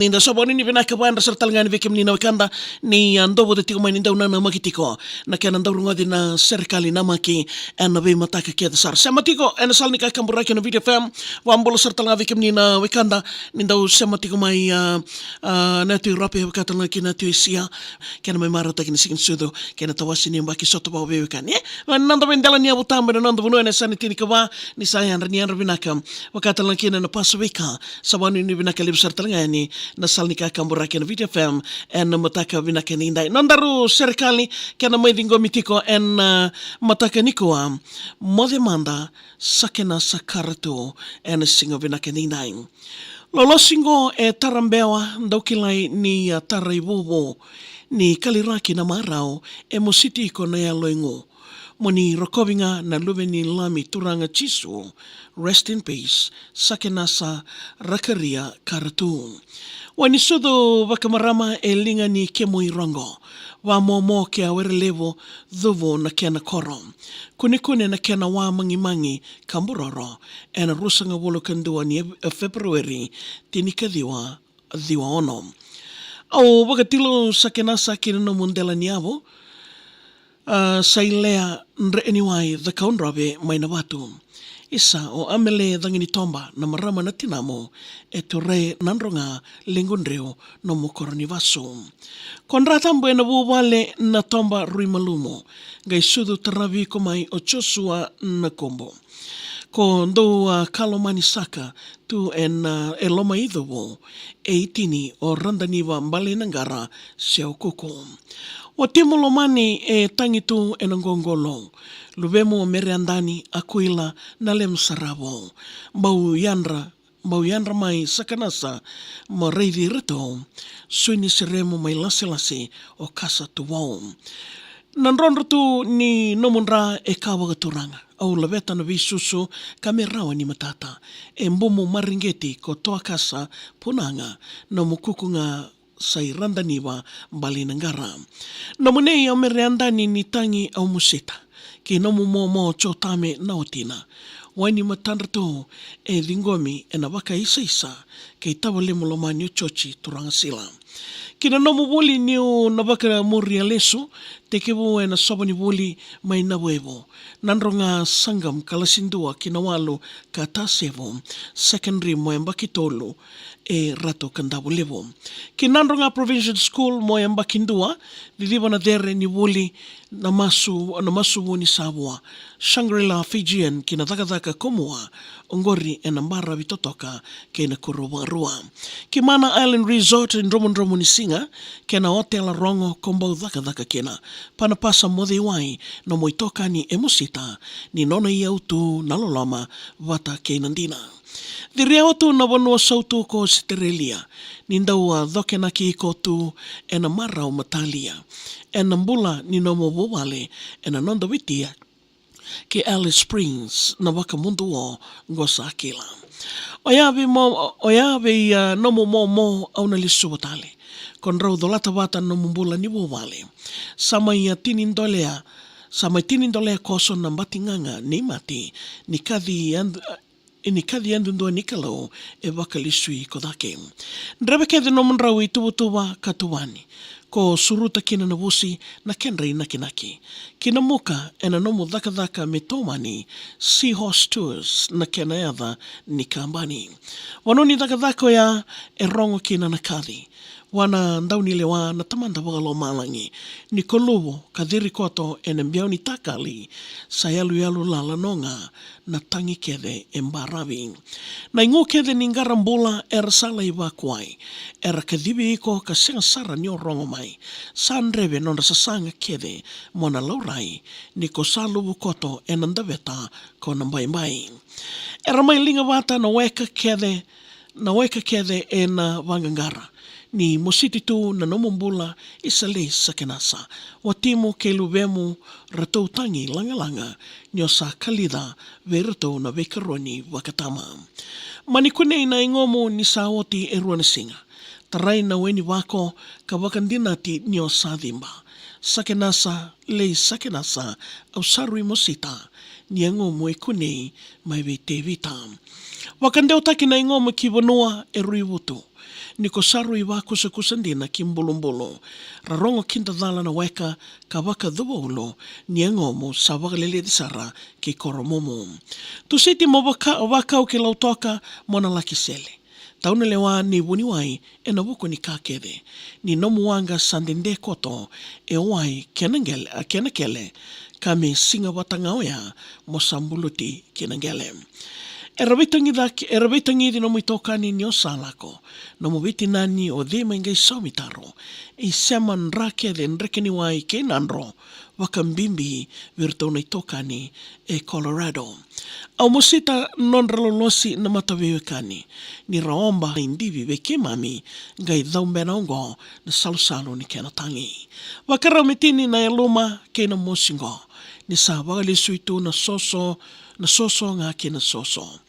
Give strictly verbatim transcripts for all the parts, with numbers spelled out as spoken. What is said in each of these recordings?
Ni da sa vakanuinui vinaka vakayadra sara tale ga yani vei kemuni na wekada ni a dovuta tiko mai ni dau nanamaki tiko na kena dau rogoci na serekali namaki ena veimataka kece sara. Sema tiko ena sala ni kakaburaki ena Viti F M. Vakabula sara tale ga vei kemuni na wekada ni dau sema tiko mai a, a, na yatu Europe, vaka tale ga kina na yatu Asia, kei na mai marautaki na siga ni sucu kei na tawase ni yabaki sota vakaveiwekani. E, na noda veidela ni yavu tabu ena noda vanua ena yasana tinikava, ni sa yadra, ni yadra vinaka. Vaka tale ga kina na Pasifika, sa vakanuinui vinaka levu sara tale ga yani na sala ni kakaburaki ena Viti F M ena mataka vinaka edaidai. Nodaru serekali kei na mai ciqomi tiko ena, a, mataka nikua, Moce Mada, Sakenasa Karatu, ena siga vinaka edaidai. Lolosi qo e tarabewa, dau kilai ni a tara i vuvu, ni kaliraki na marau, e mositi iko na yalo i gu. Mo ni rokovi ga na luve ni Lami Turaga Jisu. Rest in peace, Sakenasa Rakaria Karatu. Wai ni sucu vakamarama e liga ni kemu iroqo. Vamomo ke a were levu, cuvu na kena koro. Kunekune na kena wa magimagi ka buroro. Ena ruasagavulu ka dua ni Feperueri, tinikaciwa ciwa ono. Au vakatilou Sakenasa ki na nomu dela ni yavu, a, Sailea Dre Eniwai Cakaudrove mai na vatu. Isa o Amele Cagini Toba na marama na tinamu, e Ture Nadroga Lequdreu nomu koro ni vasu. Ko Dratabu ena vuvale na Toba Rui Malumu, qai sucu taravi iko mai o Josua Nakubu. Ko dou a ka lomani saka tu ena, a, e loma i cuvu, e itini o Radaniva Baleiniqara Seukuku. Watimu lomani e tagi tu ena qoqolou. Luvemu o Mereadani, Akuila, Nalemu Saravo. Bau yadra, bau yadra mai Sakenasa mo raici iratou. Sui ni seremu mai Lasilasi o Kasa Tuvou. Na drodro tu ni nomu dra e ka vakaturaga. Au laveta na veisusu ka me rawa ni matata. E bumu mariqeti ko Toakasa Punaga, nomu kuku ga Sai Radaniva Baleiniqara. Nomu nei o Mereadani ni tagi au mosita. Kei nomu momo Jotame na watina. Wai ni matadratou e ciqomi ena vakaisaisa kei tavalemu lomani o Joji Turagasila. Ki na nomu vuli niu na vakamuria lesu, tekivu ena sova ni vuli mai Navuevu. Nadroga Saqam kalasi dua ki na walu ka Tasevu, secondary mo yabaki tolu e Ratu Kadavulevu. Ki Nadroga Provincial School mo yabaki dua, ciciva na cere ni vuli na masu, na masu vu ni savua. Shangri-La Fijian ki na cakacaka ko Mua, oqori ena baravi totoka kei na kuru vakarua. Ki Mana Island Resort e dromodromo ni siga, kei na otela rogo ko bau cakacaka kina. Panapasa Moceiwai, nomu itokani e mosita, ni nona iyau tu na loloma vata kei na dina. Ciri yawa tu na vanua sautu ko Ositerelia, ni dau a cokenaki iko tu ena marau matalia. Ena bula ni nomu vuvale, ena noda vitia ki Alice Springs, na vakamuduo qo sa kila. Oya vei mo-, oya vei, a, nomu momo au na lesuva tale. Ko drau colata vata na nomu bula ni vuvale. Sa mai a tini dolea, sa mai tini dolea koso na bati gaga ni mati, ni kaci yad-, ni kaci yadudua ni Kalou e vakalesui iko cake. Dreve kece nomudrau ituvatuva ka tuvani, ko suruta kina na vusi na kedra inakinaki. Ki na muka ena nomu cakacaka me tomani, Seahorse Tours na kena yaca ni kabani. Vanua ni cakacaka oya e rogo kina na kaci. Vua na daunilewa na Tamada Vakalomalagi, ni ko luvu ka ciri koto ena biau ni takali, sa yaluyalu lala noga na tagi kece e baravi. Na igu kece ni qara bula era sa lai vakuai, era kacivi iko ka sega sara ni o rogo mai. Sa dreve nodra sasaga kece mo na laurai, ni ko sa luvu koto ena daveta ko na baibai. Era mai liga vata na weka kece, na weka kece ena vaqaqara. Ni mositi tu na nomu bula i Salei Sakenasa. Watimu kei luvemu ratou tagi lagalaga, ni o sa kalica vei iratou na veikarua ni vakatama. Mani kunei na yagomu ni sa oti e rua na siga. Tarai na we ni vako ka vakadinati ni o sa ciba. Sakenasa, Lei Sakenasa, au sa rui mosita, ni yagomu e kunei mai vei Tevita. Vakadewataki na yagomu ki vanua e rui vutu. ni ko sa rui vakusakusa dina ki bulubulu. Ra rogo kidacala na weka ka vakacuva ulu, ni yagomu sa vakaleleci sara ki koromumu. Tusiti mo vaka-, vakau ki Lautoka mo na laki sele. Tau na lewa ni vuniwai ena vuku ni ka kece. Ni nomu waqa sa dede koto e wai kena qele, a, kena kele, ka me siga vata ga oya mo sa buluti kina qele. Era veitagici, era veitagici nomu itokani ni o sa lako. Nomu veitinani o cei mai qai saumi taro. I sema dra kece dreke ni wai kei Nadro, vakabibi vei iratou na itokani e Colorado. Au mosita nodra lolosi na mataveiwekani, ni ra oba na idivi vei keimami, qai caubena oqo na salusalu ni kena tagi. Vakarau me tini na yaluma kei na mosi qo, ni sa vakalesui tu na soso, na soso ga kei na soso.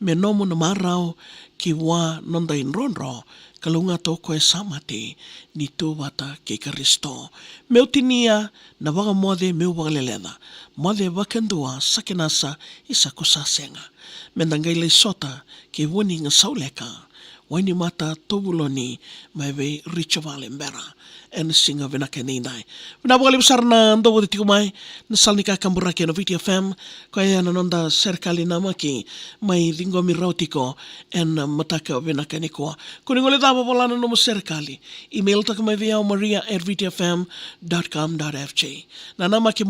Me nomu na marau ki vua noda idrodro, ka laugata o koya sa mate, ni tu vata kei Karisito. Meu tinia na vakamoce, meu vakaleleca. Moce vakadua sa kenasa, isa ko sa sega. Meda qai lai sota ki Vunigasauleka, Wainimata, Tovuloni, mai vei Richie Valebera. Ena siga vinaka edaidai. Vinaka vakalevu sara na dau vata tiko mai na sala ni kakaburaki ena Viti F M, koya na noda serekali namaki mai ciqomi rawa tiko ena mataka vinaka nikua. Ko ni gole cava, vola na nomu serekali. Email taka mai vei au, maria at viti f m dot com dot f j. Na namaki